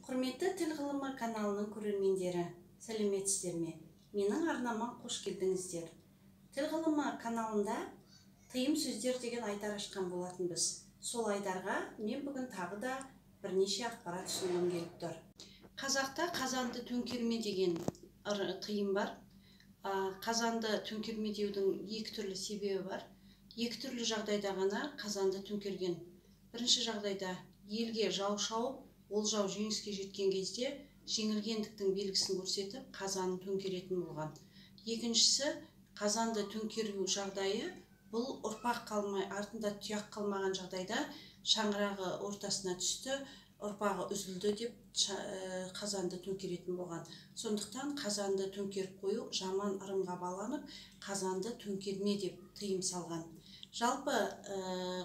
Құрметті Тіл ғылымы каналының көрермендері, сәлеметсіздер ме? Менің арнама қош келдіңіздер. Тіл ғылымы каналында тыйым сөздер деген айдар ашқан болатынбыз. Сол айдарға мен бүгін тағы да бірнеше ақпарат ұсынғым келіп тұр. Қазақта қазанды төңкерме деген тыйым бар. Қазанды төңкерме деудің екі түрлі себебі бар. Екі түрлі жағдайда ғана қазанды төңкерген. Бірінші жағдайда елге жау шауып, ол жау жеңіске жеткен кезде жеңілгендіктің белгісін көрсетіп, қазанын төңкеретін болған. Екіншісі, қазанды төңкеру жағдайы бұл ұрпақ қалмай, артында тұяқ қалмаған жағдайда шаңырағы ортасына түсті, ұрпағы үзілді деп қазанды төңкеретін болған. Сондықтан қазанды төңкеріп қою жаман ырымға баланып, қазанды төңкерме деп тыйым салған. Жалпы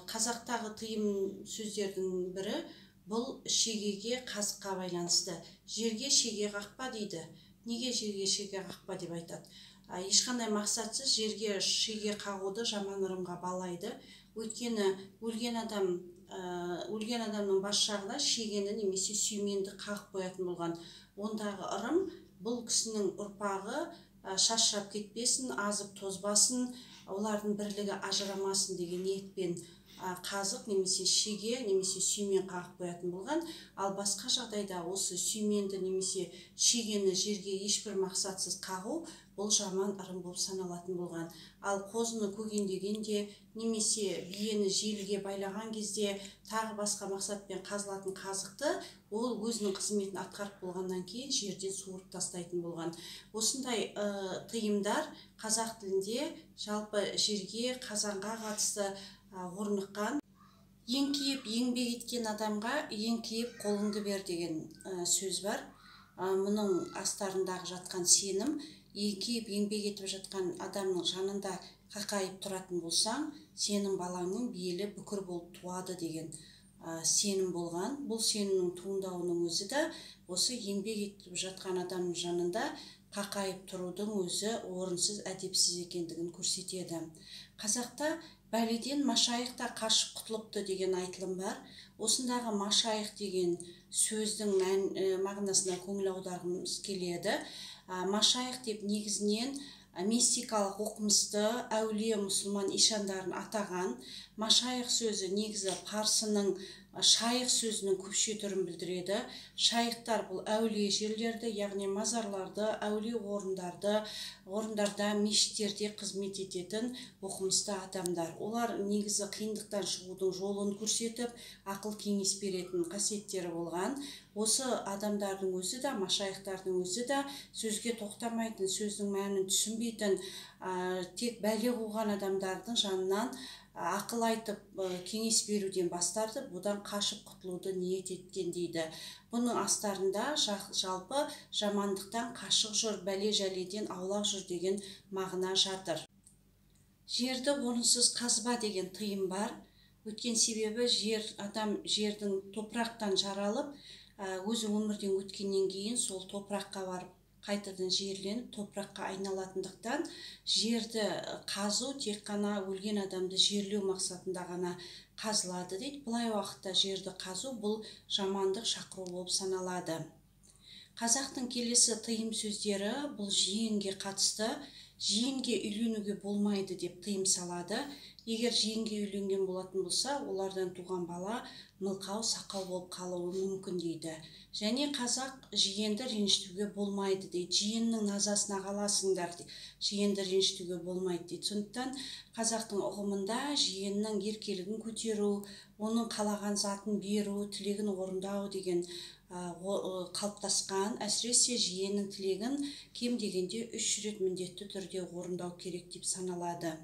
қазақтағы тыйым сөздердің бірі бұл шегеге, қазыққа байланысты. Жерге шеге қақпа дейді. Неге жерге шеге қақпа деп айтады? Ешқандай мақсатсыз жерге шеге қағуды жаман ырымға балайды. Өйткені өлген адамның бас жағына шегені немесе сүйменді қағып қоятын болған. Ондағы ырым бұл кісінің ұрпағы шашырап кетпесін, азып тозбасын, олардың бірлігі ажырамасын деген ниетпен қазық немесе шеге немесе сүймен қағып қоятын болған. Ал басқа жағдайда осы сүйменді немесе шегені жерге ешбір мақсатсыз қағу бұл жаман ырым болып саналатын болған. Ал қозыны көгендегенде немесе биені желіге байлаған кезде тағы басқа мақсатпен қазылатын қазықты ол өзінің қызметін атқарып болғаннан кейін жерден суырып тастайтын болған. Осындай тыйымдар қазақ тілінде жалпы жерге, қазанға қатысты орныққан. Еңкейіп еңбек еткен адамға еңкейіп қолыңды бер деген сөз бар. Мұның астарындағы жатқан сенім, еңкейіп еңбек етіп жатқан адамның жанында қақайып тұратын болсаң, сенің балаңның белі бүкір болып туады деген сенім болған. Бұл сенімнің туындауының өзі де осы еңбек етіп жатқан адамның жанында қақайып тұрудың өзі орынсыз, әдепсіз екендігін көрсетеді. Қазақта бәледен машайық та қашып құтылыпты деген айтылым бар. Осындағы машайық деген сөздің мағынасына көңіл аударғымыз келеді. Машайық деп негізінен мистикалық оқымысты әулие мұсылман ишандарын атаған. Машайық сөзі негізі парсының шайық сөзінің көпше түрін білдіреді. Шайықтар бұл әулие жерлерді, яғни мазарларды, әулие орындарды, орындарда, мешіттерде қызмет ететін оқымысты адамдар. Олар негізі қиындықтан шығудың жолын көрсетіп, ақыл кеңес беретін қасиеттері болған. Осы адамдардың өзі де, машайықтардың өзі де сөзге тоқтамайтын, сөздің мәнін түсінбейтін, тек бәле қуған адамдардың жанынан ақыл айтып, кеңес беруден бас тартып, бұдан қашып құтылуды ниет еткен дейді. Бұның астарында жалпы жамандықтан қашық жүр, бәле-жәледен аулақ жүр деген мағына жатыр. Жерді орынсыз қазба деген тыйым бар. Өткен себебі жер, адам жердің топырақтан жаралып, өзі өмірден өткеннен кейін сол топыраққа барып қайтадан жерленіп, топыраққа айналатындықтан жерді қазу тек қана өлген адамды жерлеу мақсатында ғана қазылады дейді. Былай уақытта жерді қазу бұл жамандық шақыру болып саналады. Қазақтың келесі тыйым сөздері бұл жиенге қатысты. Жиенге үйленуге болмайды деп тыйым салады. Егер жиенге үйленген болатын болса, олардан туған бала мылқау, сақау болып қалуы мүмкін дейді. Және қазақ жиенді ренжітуге болмайды дейді. Жиеннің назасына қаласыңдар дейді. Жиенді ренжітуге болмайды дейді. Сондықтан қазақтың ұғымында жиеннің еркелігін көтеру, оның қалаған затын беру, тілегін орындау деген қалыптасқан. Әсіресе жиеннің тілегін кем дегенде 3 рет міндетті түрде орындау керек деп саналады.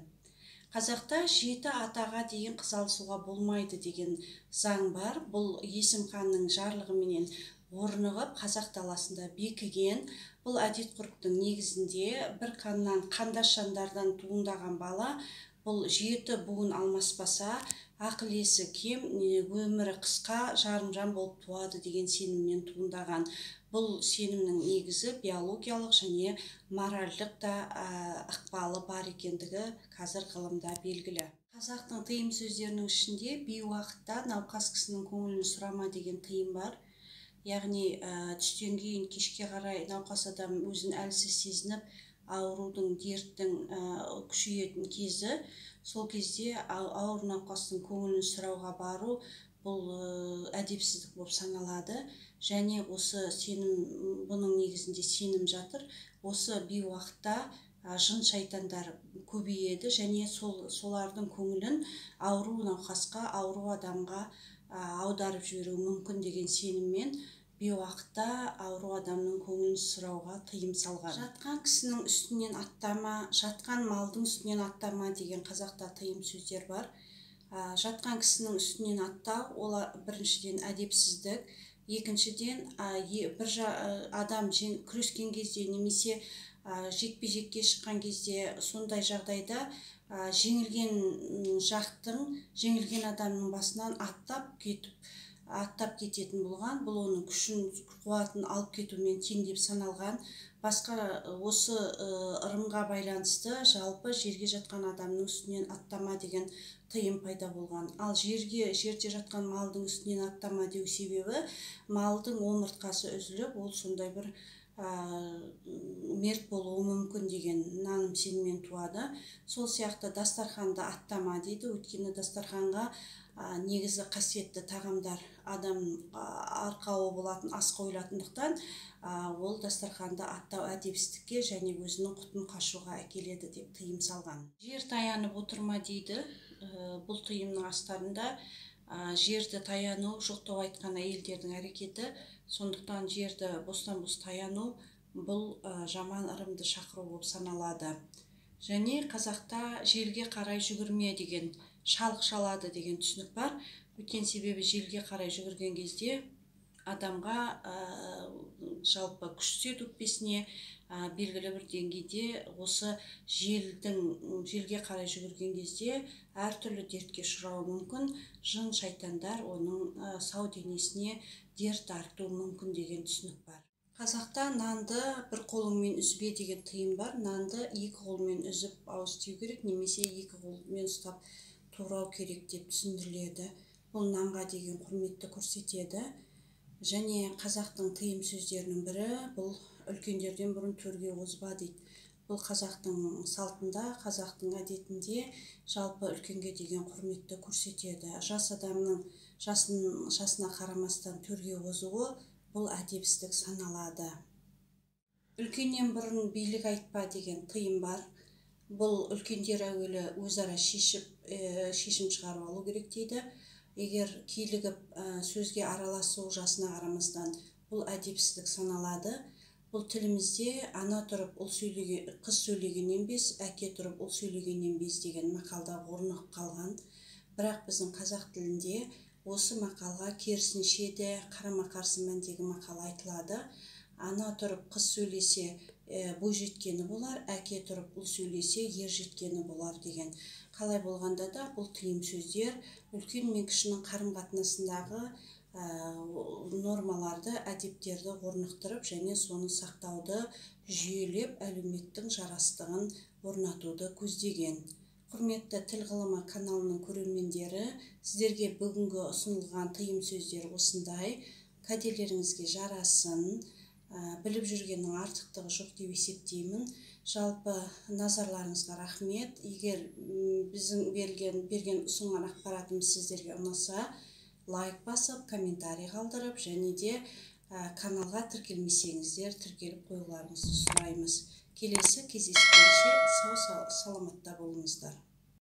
Қазақта 7 атаға дейін қыз алысуға болмайды деген заң бар. Бұл Есім ханның жарлығыменен орнығып, қазақ даласында бекіген. Бұл әдет ғұрыптың негізінде бір қаннан, қандас жандардан туындаған бала бұл 7 буын алмаспаса, ақыл есі кем, өмірі қысқа, жарымжан болып туады деген сенімнен туындаған. Бұл сенімнің негізі биологиялық және моральдық та ықпалы бар екендігі қазір ғылымда белгілі. Қазақтың тыйым сөздерінің ішінде бейуақытта науқас кісінің көңілін сұрама деген тыйым бар. Яғни түстен кейін кешке қарай науқас адам өзін әлсіз сезініп, аурудың, дерттің күшейетін кезі. Сол кезде ауыр науқастың көңілін сұрауға бару бұл әдепсіздік болып саналады. Және осы сенім, бұның негізінде сенім жатыр. Осы бейуақытта жын шайтандар көбейеді және солардың көңілін ауру науқасқа, ауру адамға аударып жіберуі мүмкін деген сеніммен бейуақытта ауру адамның көңілін сұрауға тыйым салған. Жатқан кісінің үстінен аттама, жатқан малдың үстінен аттама деген қазақта тыйым сөздер бар. Жатқан кісінің үстінен аттау, ол біріншіден әдепсіздік, екіншіден бір адам күрескен кезде немесе жекпе-жекке шыққан кезде сондай жағдайда жеңілген жақтың, жеңілген адамның басынан аттап кететін болған. Бұл оның күшін, қуатын алып кетумен тең деп саналған. Басқа осы ырымға байланысты жалпы жерге жатқан адамның үстінен аттама деген тыйым пайда болған. Ал жерде жатқан малдың үстінен аттама деу себебі малдың омыртқасы үзіліп, ол сондай бір мерт болуы мүмкін деген наным сеніммен туады. Сол сияқты дастарханды аттама дейді. Өйткені дастарханға негізі қасиетті тағамдар адам арқауы болатын ас қойылатындықтан, ол дастарханды аттау әдепсіздікке және өзінің құтын қашуға әкеледі деп тыйым салған. Жер таянып отырма дейді. Бұл тыйымның астарында жерді таяну, жоқтау айтқан әйелдердің әрекеті. Сондықтан жерді бостан-бос таяну бұл жаман ырымды шақыру болып саналады. Және қазақта желге қарай жүгірме деген, шалық шалады деген түсінік бар. Өткен себебі желге қарай жүгірген кезде адамға жалпы күш түседі өкпесіне, белгілі бір деңгейде осы желге қарай жүгірген кезде әртүрлі дертке ұшырауы мүмкін. Жын шайтандар оның сау денесіне дерт артуы мүмкін деген түсінік бар. Қазақта нанды бір қолыңмен үзбе деген тыйым бар. Нанды екі қолмен үзіп ауыз тию керек, немесе екі қолмен ұстап турау керек деп түсіндіріледі. Бұл нанға деген құрметті көрсетеді. Және қазақтың тыйым сөздерінің бірі бұл үлкендерден бұрын төрге озба дейді. Бұл қазақтың салтында, қазақтың әдетінде жалпы үлкенге деген құрметті көрсетеді. Жас адамның жасына қарамастан төрге озуы бұл әдепсіздік саналады. Үлкеннен бұрын билік айтпа деген тыйым бар. Бұл үлкендер әуелі өзара шешім шығарып алу керек дейді. Егер килігіп сөзге араласу жасына қарамастан бұл әдепсіздік саналады. Бұл тілімізде ана тұрып ұл сөйлеген, қыз сөйлегеннен без, әке тұрып ұл сөйлегеннен без деген мақалда орнығып қалған. Бірақ біздің қазақ тілінде осы мақалға керісінше де қарама-қарсы мәндегі мақал айтылады. Ана тұрып қыз сөйлесе бой жеткені болар, әке тұрып ұл сөйлесе ер жеткені болар деген. Қалай болғанда да бұл тыйым сөздер үлкен мен кішінің қарым-қатынасындағы нормаларды, әдептерді орнықтырып және соны сақтауды жүйелеп, әлеуметтің жарастығын орнатуды көздеген. Құрметті Тіл ғылымы каналының көрермендері, сіздерге бүгінгі ұсынылған тыйым сөздер осындай. Кәделеріңізге жарасын. Біліп жүргеннің артықтығы жоқ деп есептеймін. Жалпы назарларыңызға рахмет. Егер біздің берген ұсынған ақпаратымыз сіздерге ұнаса, лайк басып, комментарий қалдырып, және де каналға тіркелмесеңіздер, тіркеліп қоюларыңызды сұраймыз. Келесі кездескенше сау саламатта болыңыздар.